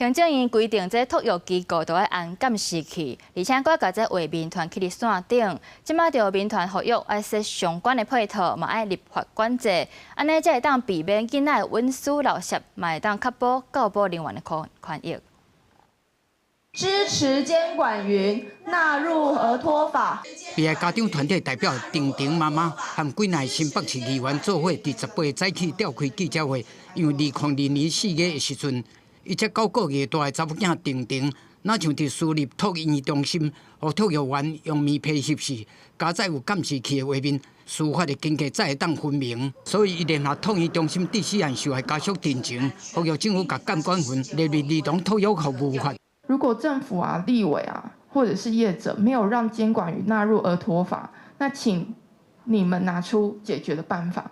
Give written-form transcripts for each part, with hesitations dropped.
行政院規定，這托育機構都愛安監視器，而且閣共這畫面傳去佇線頂。這馬著民團呼籲愛設相關的配套，嘛愛立法管制，按呢才會當避免囡仔的隱私流洩，嘛會當確保教保人員的權益。支持監管雲納入兒托法。被害家長團體代表婷婷媽媽和幾若新北市議員做伙，佇18早起召開記者會，因為2002年4月的時陣，伊才9個月大的查某囝婷婷，若像佇私立托嬰中心，予托育員用棉被翕死，加載有監視器的畫面，事發的經過才會當分明，所以伊聯合托嬰中心致死案受害家屬陳情，呼籲政府共監管雲列入兒童托育服務法。如果政府啊、立委啊，或者是業者沒有讓監管雲納入兒托法，那請你們拿出解決的辦法。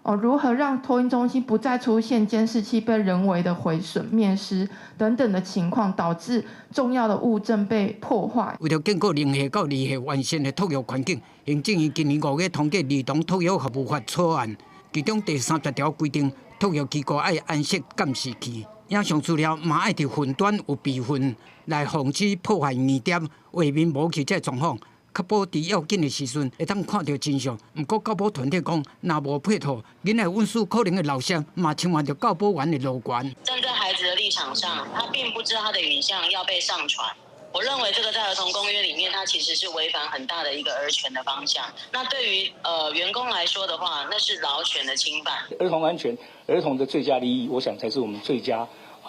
哦，如何讓托嬰中心不再出現監視器被人為的毀損、滅失等等的情況，導致重要的物證被破壞？為著建構零歲到二歲完善的托育環境，行政院今年5月通過兒童托育服務法草案，其中第30條規定，托育機構愛安設監視器，影像資料嘛愛佇雲端有備份，來防止破壞硬碟、畫面無去這狀況。確保佇要緊的時陣會當看著真相。毋過教保團體講，若無配套，囡仔隱私可能會流洩，嘛侵犯著教保員的勞權。站在孩子的立場上，他並不知道他的影像要被上傳。我認為這個在兒童公約裡面，它其實是違反很大的一個兒權的方向。那對於員工來說的話，那是勞權的侵犯。兒童安全、兒童的最佳利益，我想才是我們最佳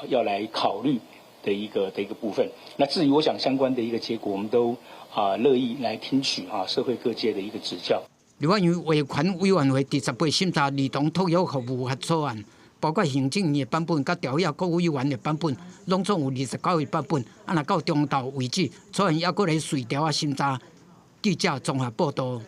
要來考慮的一個部分。那至於我想相關的一個結果，我們都樂意來聽取社會各界的一個指教。立法院衛權委員會佇18審查兒童托育服務法草案，包括行政院的版本、佮朝野各委員的版本，攏總有29個版本。啊，若到中晝為止，草案猶閣咧隨調仔審查。記者綜合報導。